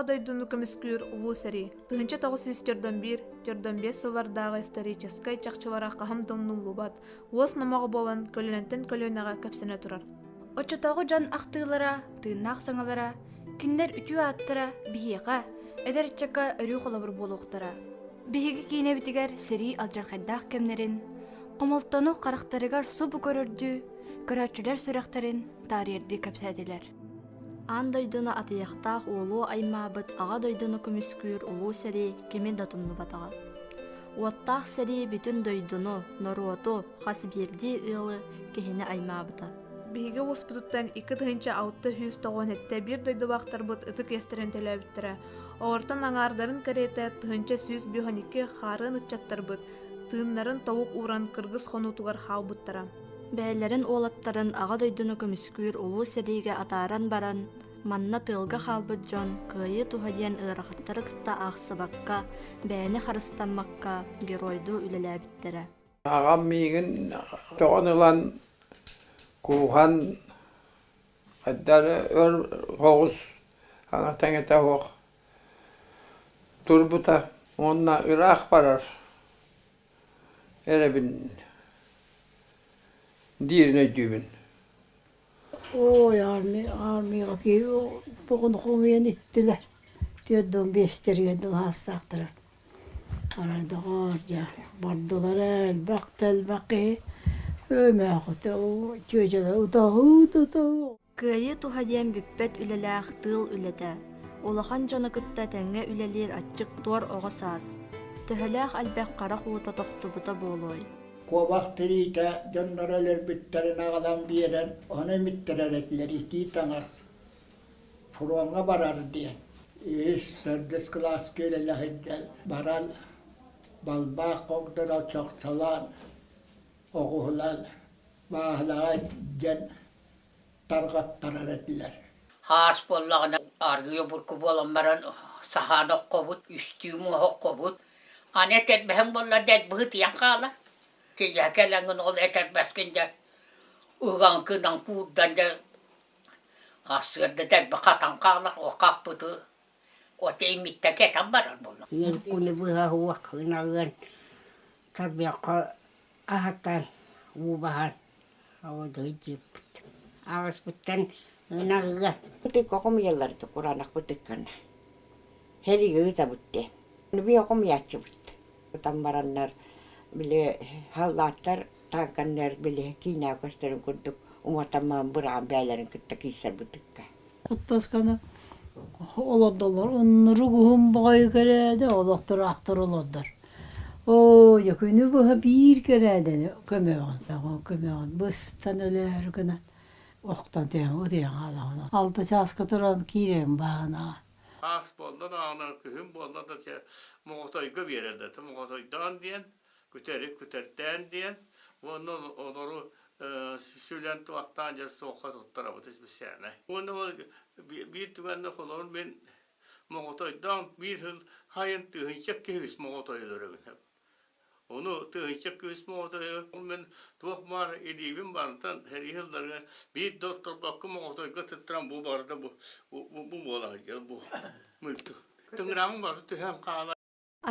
Аҕа дойдуну көмүскүүр Улуу сэрии 1941-45 сыллардааҕы историческай чахчылара хаһан да умнуллубат, уос номоҕо буолан көлүөнэттэн көлүөнэҕэ кэпсэнэ турар. Оччотооҕу дьон ахтыылара, тыыннаах саҥалара, кинилэр үтүө ааттара биһиэхэ, эдэр ыччакка өрүү холобур буолуохтара. Биһиги киинэбитигэр сэрии алдьархайдаах кэмнэрин, хомолтону харахтарыгар субу көрөрдүү, көрөөччүлэр сүрэхтэрин таарыйардыы кэпсээтилэр. Аан дойдуну атыйахтаах уолу аймаабыт Аҕа дойдуну көмүскүүр улуу сэрии кими да тумнубатаҕа. Уоттаах сэрии бүтүн дойдуну, норуоту, хас биирдии ыалы, киһини аймаабыта. Биһиги улууспутуттан 2697 биир дойдулаахтарбыт ытык иэстэрин төлөөбүттэрэ. Олортон аҥаардарын кэриэтэ 1152 хаарыан ыччаттарбыт тыыннарын тобук ууран кыргыс хонуутугар хаалбыттара. Бэйэлэрин уолаттарын Аҕа дойдуну көмүскүүр улуу сэриигэ атааран баран, манна тыалга хаалбыт дьон кыайыы туһа диэн ыарахаттары кытта аахсыбакка, бэйэни харыстаммакка геройдуу үлэлээбиттэрэ. Аҕам миигин тоҕон ылан кууһан хайдах эрэ өр соҕус аҥата-аҥата суох турбута уонна ыраах барар эрэбин диирин өйдүүбүн. Ой, армияға бугун хомуйан иттилэр. 45-тэригэр дылы аастаахтара. Арай доҕоор, дьэ, бардылар элбэх да элбэх киһи. Өмөөхүтэ чүөчэлэр утаһыы-тутаһыы. Кыайыы туһа диэн бүппэт үлэлээх тыыл үлэтэ, улахан дьону кытта тэҥҥэ үлэлиир аччык туор оҕо саас, төһөлөөх элбэх харах уута тохтубута буолуой? Куобах тириитэ дьонноро өлөрбүттэрин аҕалан биэрэн, ону эмиттэрэр этилэр итии таҥас фроҥҥа барар диэн. Үһүс, төрдүс кылааска үлэлэһирдэ баран балбаах хогдоро чохчолоон, оҕуһунан бааһынаҕа илдьэн тарҕаттарар этилэр. Хаас буоллаҕына аргыый обургу буолан баран саһаан оккобут, үстүү муоһа оккобут. Аны этэрбэһиҥ буолла дьэ быһытыйан хаалар. Киһиэхэ кэлэҥҥин ол этэрбэскин дьэ ыгаҥкынан куурдан дьэ хасыарда дэлби хатан хаалар, ол хаппыты от имиттэ кэтэн барар буолла. Ийэм күнү быһа уох ынаҕыан тарбыйахха аһатан, уу баһан Диэппит. Аҕыспыттан ынаҕыга. Хомуйаллар кураанахпыт ыккана. Һэриги ыытабыт диэн. Би хомуйааччыбыт. Ытан бараннар били халлааттар тааҥканнар били киинэ көстөрүн курдук уматаммаан быраҕан бээлэрин кытта киирсэрбит ыкка. Оттосканы олордоллор. Оннурук уһун баҕайы кэрээдэ, олохтор ахтар олордор. Оо, дьэ күнү быһа биир кэрээдэни көмөҕүн, көмөҕүн быстан өлөөрү гынан охтон түһэн утуйан хаалаҕын. Алта чааска туран киирэбин бааһынаҕа. Хаас буолла даҕаны, күһүн буолла да чэ моҕотойго биэрэр да моҕотойдоон диэн, күтэри күтэрдээн диэн уонна олору сүлэн туохтаан дьэ суохха туттарабыт специальнай. Уонна ол биир түгэннэ холобур мин Моҕотойдоон биир сыл сайын тыһыынча киһи моҕотой өлөрөбүн. Ону тыһыынча кыыс моҕотойу мин туох баар илиибин барытын сэрии сылларыгар биир да отторбокко моҕотойго туттаран бу барыта бу бу буола сылдьар бу мүлтү. Тыҥыраҕым барыта түһэн хаалар.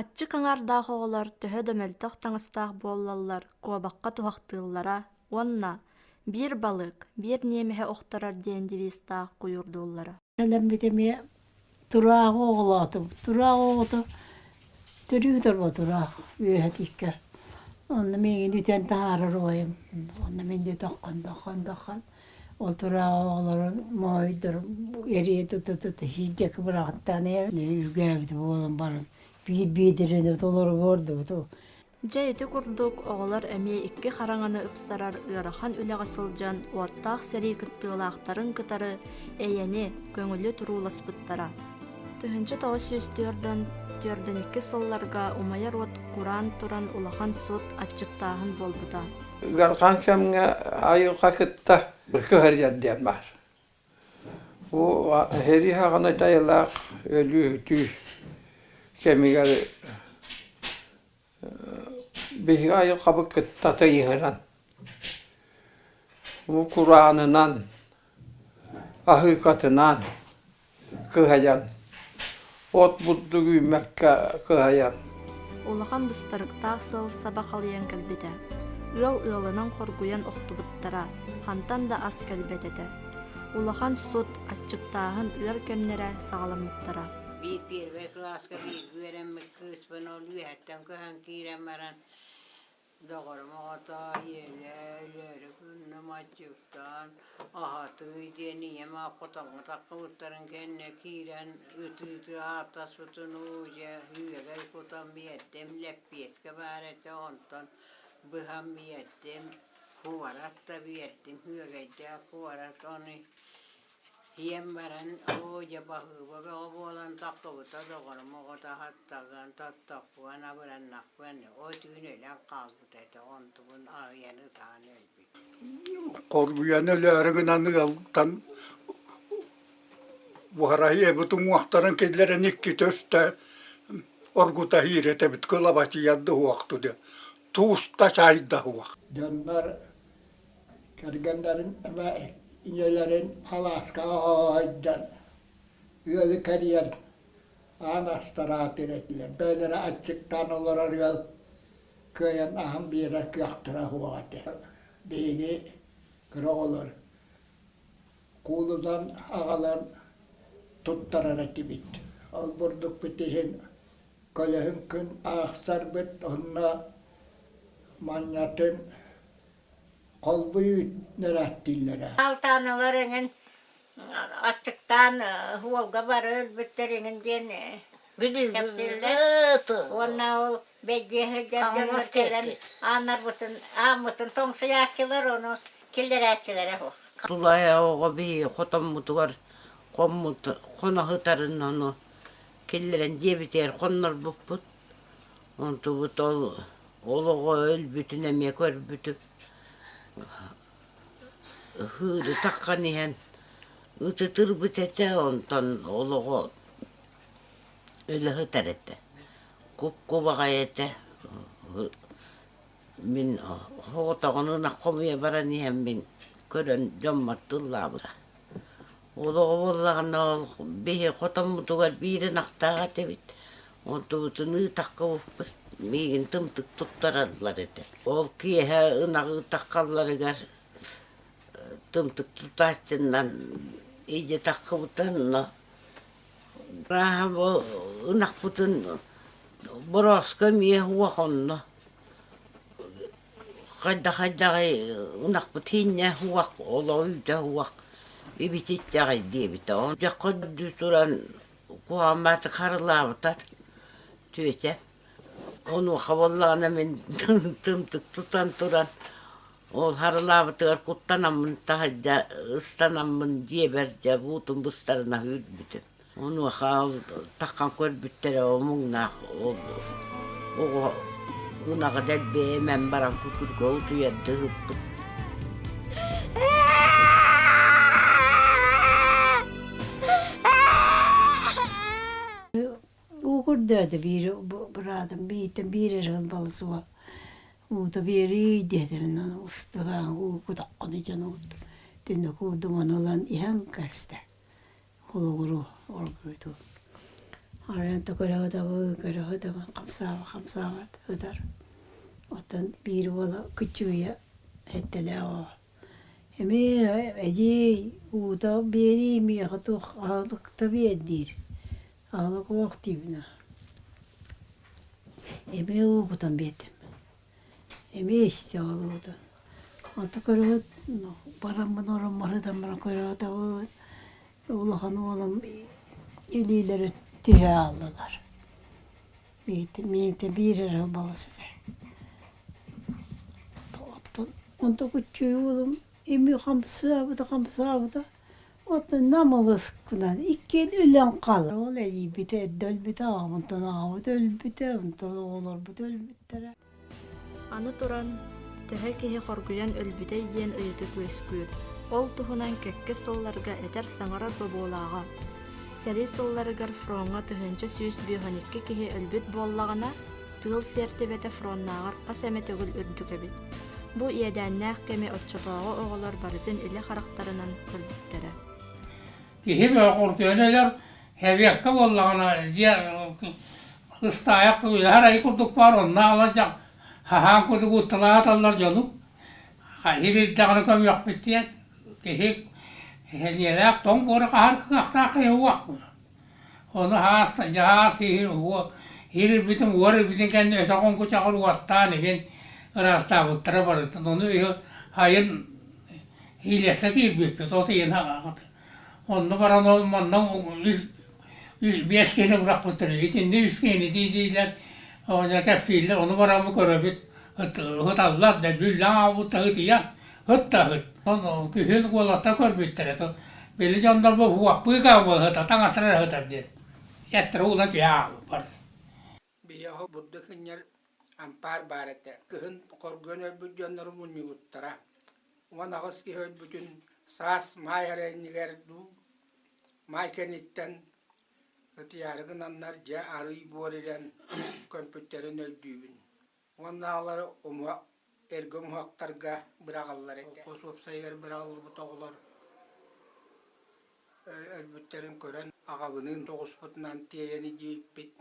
Аччык аҥаардаах оҕолор төһө да мөлтөх таҥастаах буоллаллар куобахха туһахтыыллара уонна «биир балык, биир ньиэмэһи охторор» диэн девизтаах куйуурдууллара. Кэлэммит эмиэ турааҕы оҕолоотум. Тураах оҕото төрүү торбо тураах үөһэ тииккэ. Онно миигин үтэн таһаарар убайым. Онно мин де тоххон тоххон тоххон ол тураах оҕолорун моойдорун эрийэ тута-тута сиирдьэки быраҕаттаан үргээбит буолан баран биир биэдэрэни толору буордубут. Дьэ ити курдук оҕолор эмиэ икки хараҥаны ыпсарар ыарахан үлэҕэ сылдьан уоттаах сэрии кыттыылаахтарын кытары эйэни, көҥүлү турууласпыттара. 1944 сылларга умайар уот кураан туран улахан сут, аччыктааһын буолбута. Ыарахан кэмҥэ айылҕа кытта кыһарыйар диэн баар. Бу сэрии саҕана дайылаах өлүү-сүтүү кэмигэр биһиги айылҕабыт кытта тыйыһыран, бу кураанынан, аһыыкатынан кыһайан, От бурдук үүммэккэ кыһайан. Улахан быстарыктаах сыл саба халыйан кэлбитэ. Ыал ыалынан хоргуйан охтубуттара, хантан да ас кэлбэт этэ. Улахан сут, аччыктааһын ыар кэмнэрэ саҕаламмыттара. Биир первэй кылааска бииргэ үөрэммит кыыспын ол үөһэттэн көһөн киирэн баран Доҕорум оҕото ийэлээ өлөөрү гынным аччыктаан аһатыы диэн ийэм аах хотоҥҥо таххыбыттарын кэннэ киирэн ытыы-ытыы ааттаспытын уу дьэ үөгэй кутан биэрдим лэппиэскэ баар этэ онтон быһан биэрдим куорат да биэрдим үөгэйдээх куорат ону Ийэм баран, оо дьэ баһыыба бөҕө буолан тахсыбыта доҕорум оҕото аһаттаҕыан, тоттохпуон, абыраннахпыан, от түүн өлөн хаалбыта этэ, онтубун аһыйан ытаан өлбүт. Хоргуйан өлөөрү гынан ыалтан буһарайыабыт уҥуохтарын киллэрэн иккитэ үстэ оргута иирэтэбит кылабачыйар да уохту диэн тууста чайда уох. Дьоннор Кэргэннэрин эмэ ийэлэрин алааскаҕа оһоһойдон ыалы кэрийэн аан астараатыр этилэр. Бэйэлэрэ аччыктаан олорор ыал кыайан аһан биэрэр кыахтара суох этэ. Биһиги кыра оҕолор куулунан аҕалан туттарар этибит. Ол бурдукпут иһин көлөһүн күн аахсарбыт, онно манньатын холбуй үүннэрээттииллэрэ. Алтааналар эҥин аччыктаан уолга бары өлбүттэр эҥин диэн кэпсииллэр. Уонна ол бэйдиэ сылдьар дьоннор кэлэн ааннарбытын ааммытын тоҥсуйааччылар, ону киллэрээччилэрэ суох. Тулаайах оҕо биһиги хотоммутугар хоммут хоно сытарын ону киллэрэн дьиэбитигэр хоннорбуппут. Онтубут ол Ол оҕо өлбүтүн эмиэ көрбүтүм. Ыһыыры таххан иһэн ытытырбыт этэ, онтон ол оҕо өлө сытар этэ. Куп-кубаҕай этэ. Мин соҕотоҕун ынах хомуйа баран иһэммин көрөн дьоммор тыллаабыта. Ол оҕо буоллаҕына ол биһи хотоммутугар биир ынахтаах этибит. Онтубутун ыытаххыбыппыт миигин тымтык туттараллар этэ. Ол киэһэ ынаҕы ыытаххалларыгар тымтык тутааччыннан илдьэ таххыбыта онно Арааһа бу ынахпытын борооско эмиэ уох онно Хайда-хайдаҕый ынахпыт иһиннэ уох, олоҕу үүтэ уох, ибититтэҕэй диэбитэ. Ол дьахха үрдүү туран куһаҕан харылаабыта түөтэ. Онуоха буоллаҕына мин тымтык тутан туран ол харылаабытыгар куттанаммын таһырдьа ыстанаммын дьиэбэр дьэ буутум быстарына үүрбүтүм. Онуоха ол таххан көрбүттэрэ омуҥнаах ол оҕо ынаҕы дэлби эмэн баран күкүргэ утуйардыы ыппыт. Уу көрдөөтө биир быраатым бииртэн биир эрэ ылбалы суох уута биэрий диэтим устубаан уу кутаххын дьон түннүк уурдум ылан иһэн кэстэ Холобуру оргуйду. Арыйан көрө көрө хамсаабат хамсаабат ытар. Оттон биир уола кыччыгыйа эттэлээх оҕо. Эмиэ эдьиий уута биэрии миэхэ туох аһылыкта биэр диир. Аһылык уох диибин. Эмиэ уу кутан биэрдим. Эмиэ истэ ол уутун. Онто көрөбүт бараммын ороммор сытан баран көрөөтөбүт улахан уолум илиилэрэ түһэ ааллылар. Миитэ биир эрэ балыс этэ. Оттон онто куччуй уолум ими хамсаабыта хамсаабыта оттон намылыскынан иккиэн өлөн хаалар. Ол эдьиийбитэ эрдэ өлбүтэ, аҕабынтан аҕабыт өлбүтэ, онтон оҕолорбут өлбүттэрэ. Аны туран, төһө киһи хоргуйан өлбүтэй диэн ыйытык үөскүүр. Ол туһунан кэккэ сылларга этэр-саҥарар бобуулааҕа. Сэрии сылларыгар фроҥҥа 1152 киһи өлбүт буоллаҕына, тыыл сиэртибэтэ фроннааҕар хас эмэ төгүл үрдүк эбит. Бу иэдээннээх кэми оччотооҕу оҕолор барытын илэ харахтарынан көрбүттэрэ. Киһи бөҕө хоргуйан өлөр, Эбиэккэ буоллаҕына дьиэ ыстаайах үлэһэр айы курдук баар онно аҕалан хаһаан курдук утталааталлар дьону. Иһирдэҕинэ көмүөхпүт диэн киһи сэниэлээх тоҥ буора хаһар кыахтаах киһи уохпун. Ону хаас дьаһаас иһирбитин уор ирбитин кэннэ өтөх оҥкучаҕар уоттаан игин ыраастаабыттара барытын. Ону айын иилэсэ киирбиппит от ыйын Онно баран ол манна үс биэс киһини бырахпыттар итиннэ үс киһини дии-дииллэр оҕонньор кэпсииллэр ону бараммыт көрөбүт ыһыталлар да бүллэҥ аҕалбыт да ытыйан ыт да ыһыт ону күһүн уолаттар көрбүттэрэ били дьоннор бу уоппуйка буола сытар таҥастара эрэ сытар диэн эттэрэ ууна түһэ хаалбыт Биһиэхэ бурдук ынньар ампаар баар этэ. Кыһын хоргуйан өлбүт дьоннору мунньубуттара. 18 киһи өлбүтүн саас маай эрэ иннигэр дуу, маай кэнниттэн ытыйаары гынаннар дьэ арыый буор ирэн көмпүттэрин өйдүүбүн. Уоннааҕылары умуһах эргэ умуһахтарга быраҕаллар этэ. Холкуос уопсайыгар быраҕыллыбыт оҕолор өлбүттэрин көрөн аҕабыныын тоҕуспутунан тиэйэн илдьибиппит.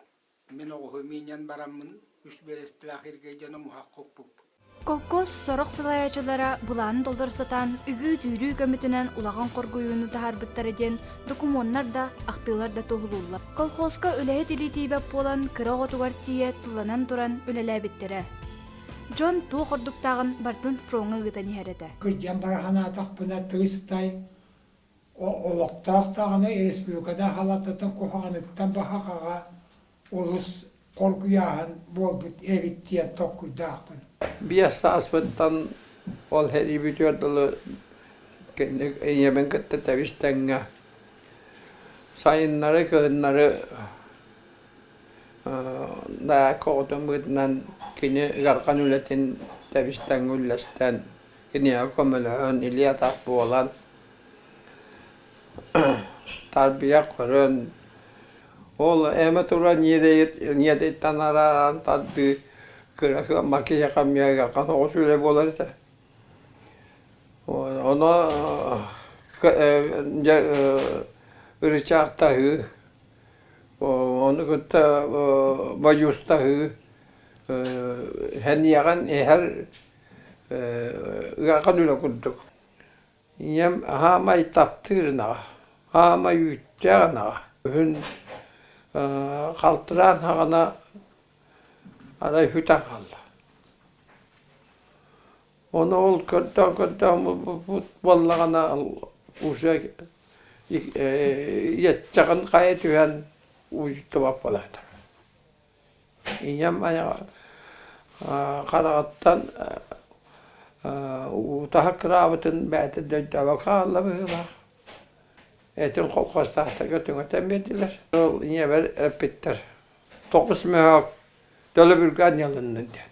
Мин оҕуһу миинньэн бараммын үс биэрэстэлээх иргэ дьон умуһах куппуппут. Холкуос сорох салайааччылара былаанын толоро сатаан үгүү-түүрүү көмөтүнэн улахан хоргуйууну таһаарбыттара диэн докумуоннар да, ахтыылар да туоһулууллар. Колхозка үлэһит илии тиийбэт буолан кыра оҕотугар тиийэ тылланан туран үлэлээбиттэрэ. Дьон туох ордуктааҕын барытын фроҥҥа ыытан иһэр этэ. Кырдьан бара санаатахпына тыыстай олохтоох даҕаны республикада халататын куһаҕаныттан баһаҕаҕа олус хоргуйааһын буолбут эбит диэн толкуйдаахпын. Биэс сааспыттан ол сэрии бүтүөр дылы ийэбин кытта тэбис-тэҥҥэ сайыннары, кыһыннары дайаакка оҕотун быһыытынан кини ыарахан үлэтин тэбис-тэҥҥэ үллэстэн, киниэхэ көмөлөһөн, илии-атах буолан Тарбыйах көрөн, ол эмэ туран ньиэдэйиттэн арааран тардыы кыра кыаммат киһиэхэ эмиэ ыарахан соҕус үлэ буолар этэ. Ону дьэ ырычаахтаһыы, ону кытта бодьуустаһыы, сэниэҕин иһэр ыарахан үлэ курдук. Ийэм аһаамай таптыыр ынаҕа, аамай үүттээх ынаҕа. Күһүн халтыраан саҕана арай сүтэн хаалла. Ону ол көрдөөн-көрдөөн буоллаҕына уже иэччэҕин хайа түһэн уйуттубат буолаатар. Ийэм айаҕа хараҕыттан утаһа кыраабытын бэйэтэ да өйдөөбөккө хаалла быһыылаах. Этин холкуостаахтарга түҥэтэн биэрдилэр. Ол ийэбэр эппиттэр: тоҕус мөһөөк төлөбүргэ анньылыннын диэн.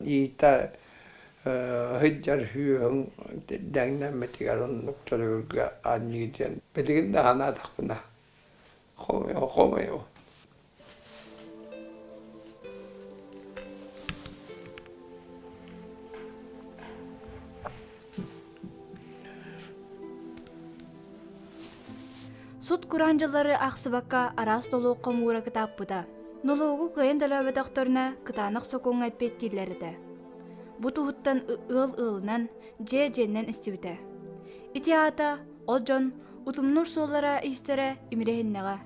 Иитэ сылдьар сүөһүҥ дэҥнэммитигэр оннук төлөбүргэ анньыы диэн. Билигин да санаатахпына хомойо хомойо. Сут кураан дьыллары аахсыбакка араас нолуок хомуура кытааппыта. Нолуогу кыайан төлөөбөтөхтөрүнэ кытаанах сокуоҥҥа эппиэттииллэр этэ. Бу туһуттан ыал ыалынан, дьиэ дьиэннэн истибитэ. Ити аата ол дьон утумнуур суоллара истэрэ имирэһиннэҕэ.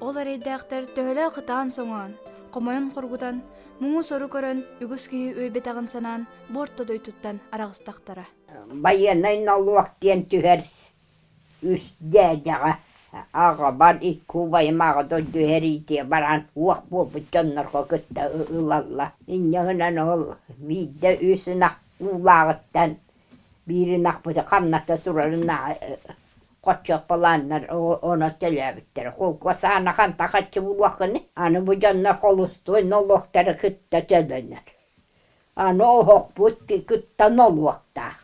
Ол эрэйдээхтэр төһөлөөх ытаан-соҥоон, хомойон-хоргутан, муҥу-сору көрөн үгүс киһи үөйбэтэҕин санаан бу орто дойдуттан араҕыстахтара. Байыаннай нолуок диэн түһэр үс дьээдьэҕэ аҕабар икки убайым аҕа дойду сэриитигэр баран уох буолбут дьоннорго кытта ылаллар. Инньэ гынан ол биирдэ үс ынах уулааҕыттан биир ынахпыты хамната турарын хоччоппалааннар ону төлөөбүттэрэ. Холкуос аана хантан харчы булуоххуный? Аны бу дьоннор холустуой нолуоктары кытта төлөнөр. Аны оһохпут кытта нолуоктаах.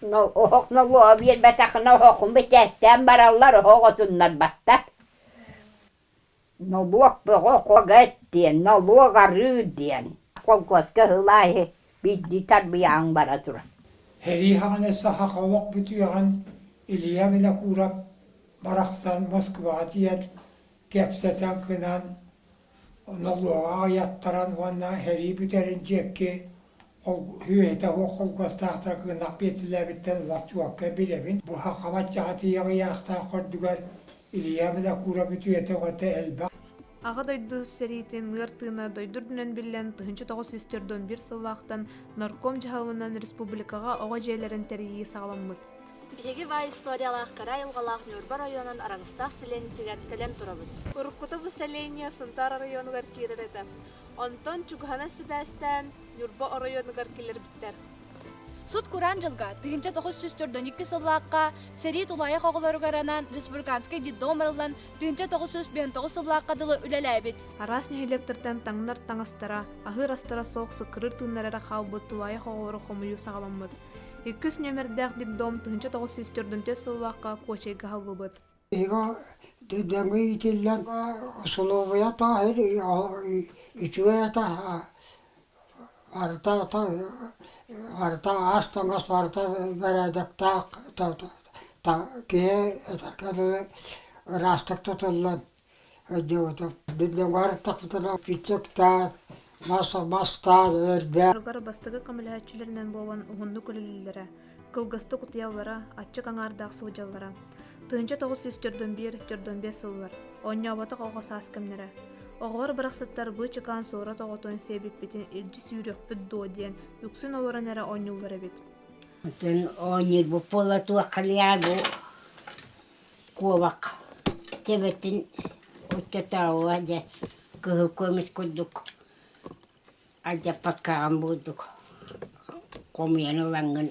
Оһох нолуога биэрбэтэххинэ оһоххун бэчээттээн бараллар, оһох отуннарбаттар. Нолуок бөҕө хогэт диэн, нолуок арыы диэн. Холкуоска ыһылааһы биирдии тарбыйааҥ бара турар. Сэрии хаҕана саха олох бүтүөҕүн Илья Винокуров барахсан Москваҕа тиийэн кэпсэтэн гынан нолуога аҕыйаттаран уонна сэрии бүтэрин диэки үөһэтэ суох холкуостаахтар кыынах биэртэлээбиттэн олох чуолкай билэбин. Бу саха баччаҕа тиийэ ыйаахтаах көрдүгэр Илья Винокуров үтүөтэ өҥөтө элбэх. Аҕа дойду сэриитин ыар тыына дойду үрдүнэн биллэн 1941 сыллаахтан нарком дьаһалынан республикаҕа оҕо дьиэлэрин тэрийии саҕаламмыт. Биһиги баай историялаах кыра айылҕалаах Ньурба оройуонун Араҥастаах сэлиэнньэтигэр кэлэн турабыт. Уруккута бу сэлиэнньэ Сунтаар оройуонугар киирэр этэ. Онтон чугаһынан сибээстээн Ньурба оройуонугар киллэрбиттэр. Сут-кураан дьылга 1942 сыллаахха сэрии тулаайах оҕолоругар анаан республиканскай детдом арыллан 1959 сыллаахха дылы үлэлээбит. Араас нэһилиэктэртэн таҥнар таҥастара, аһыыр астара суох сыккырыыр тыыннара эрэ хаалбыт тулаайах оҕолору хомуйуу саҕаламмыт. Иккис нүөмэрдээх детдом 1944 сыллаахха Куочайга аһыллыбыт. Иго дэҥи иитиллэн усулуобуйа үчүгэй этэ барыта барыта ас-таҥас барыта бэрээдэктээх киһи этэргэ дылы ыраастык тутуллан өйдөөбүтүм. Биллэн пиччэктээн мас мастаан эрбээн Бастакы көмөлөһөөччүлэринэн буолан уһуннук үлэлииллэрэ. Кылгастык утуйаллара, аччык аҥаардаах сылдьаллара. 1941-45 сыллар, оонньооботох оҕо саас кэмнэрэ. Оҕолор барахсаттар быычыкаан суорат оҕотун сиэбиппитин илдьи сүүрүөхпүт дуо диэн үксүн олорон эрэ оонньууллар эбит. Оттон оонньуурбут буола туоххалыйаа бу куобах төбөтүн оччотооҕуга дьэ кыһыл көмүс курдук алдьаппаккаҕын буурдук хомуйан ылаҥҥын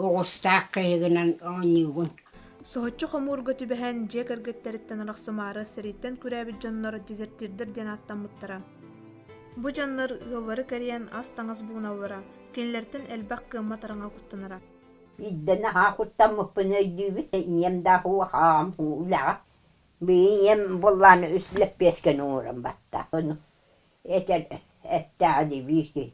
оҕустаах кыһыгынан оонньуугун Соһуччу хомуурга түбэһэн дьиэ кэргэттэриттэн арахсымаары сэрииттэн күрээбит дьоннор дезертирдэр диэн ааттаммыттара. Бу дьоннор ыаллары кэрийэн ас-таҥас бууналлара, кинилэртэн элбэх кыаммат араҥа куттанара. Ирдэнэ аһаа куттаммыппын өйдүүбүт, ийэм да аһаа үлэҕэ Ийэм буоллаҕына үс лэппиэскэни оҥорон барта. Ону этэр эттэҕэ дии биир киһи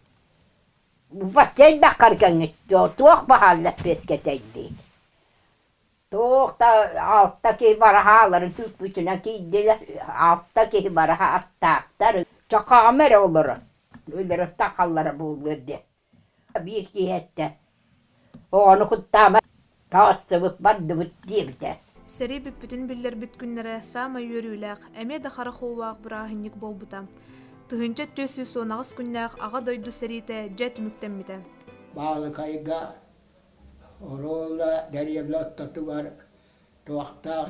бачча элбэх кэргэҥҥит туох баһаар лэппиэскэтэй дии. Туох да алта киһи бараһааларын күүппүтүнэн киирдилэр, алта киһи бараһа аттаахтар. Чохоҕом эрэ олорор, өлөрө тахаллара буолуо диэн. Биир киһи эттэ, оҕону куттаама, таҕыстыбыт, бардыбыт диэбитэ. Сэрии бүппүтүн биллэрбит күннэрэ саамай үөрүүлээх, эмиэ да харах уулаах бырааһынньык буолбута. 1418 күннээх Аҕа дойду сэриитэ дьэ түмүктэммитэ. Баалыкайга Оруола дэриэбинэ ортотугар туохтаах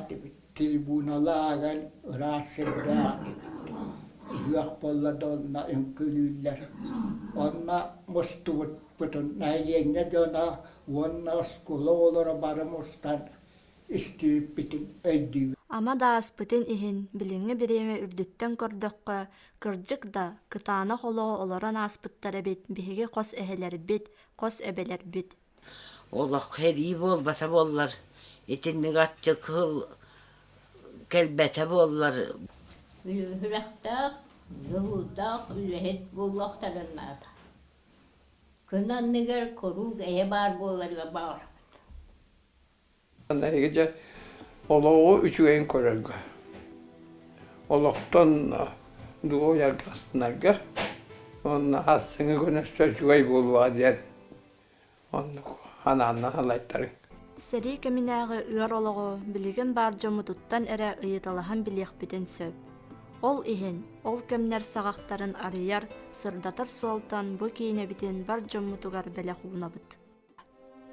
трибуналааҕар ыраас сирдээх ыһыах буолла да онно үҥкүүлүүллэр. Онно мустубуппутун нэһилиэнньэ дьоно уонна оскуола оҕолоро бары мустан истибиппитин өйдүүбүт. Ама да ааспытын иһин, билиҥҥи бириэмэ үрдүттэн көрдөххө, кырдьык да, кытаанах олоҕу олорон ааспыттар эбит биһиги хос эһэлэрбит, хос эбэлэрбит. Олох сэрии буолбата буоллар, итинник аччык кыһыл кэлбэтэ буоллар. Сүрэхтээх, дьулуурдаах үлэһит буолуохтарын наада. Күн анныгар куруук эйэ баар буоларыгар баҕарабыт. Эһиги дьэ олоҕу үчүгэйин көрөргө, олохтон дуоһуйарга, астынарга уонна ассыҥы күн өссө үчүгэй буолуоҕа диэн оннук анаанна салайтарыҥ. Сэрии кэминээҕи ыар олоҕу билигин баар дьоммутуттан эрэ ыйыталаһан билиэхпитин сөп. Ол иһин, ол кэмнэр саҕахтарын арыйар, сырдатар суолтан бу киинэбитин бар дьоммутугар бэлэх уунабыт.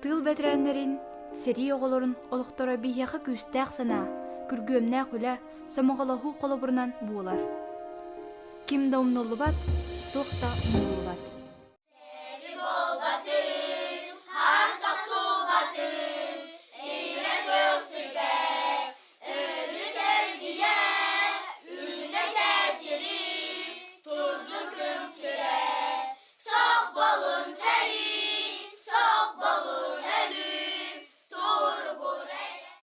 Тыыл бэтэрээннэрин, сэрии оҕолорун олохторо биһиэхэ күүстээх санаа, күргүөмнээх үлэ, сомоҕолоһуу холобурунан буолар. Ким да умнуллубат, туох да умнуллубат.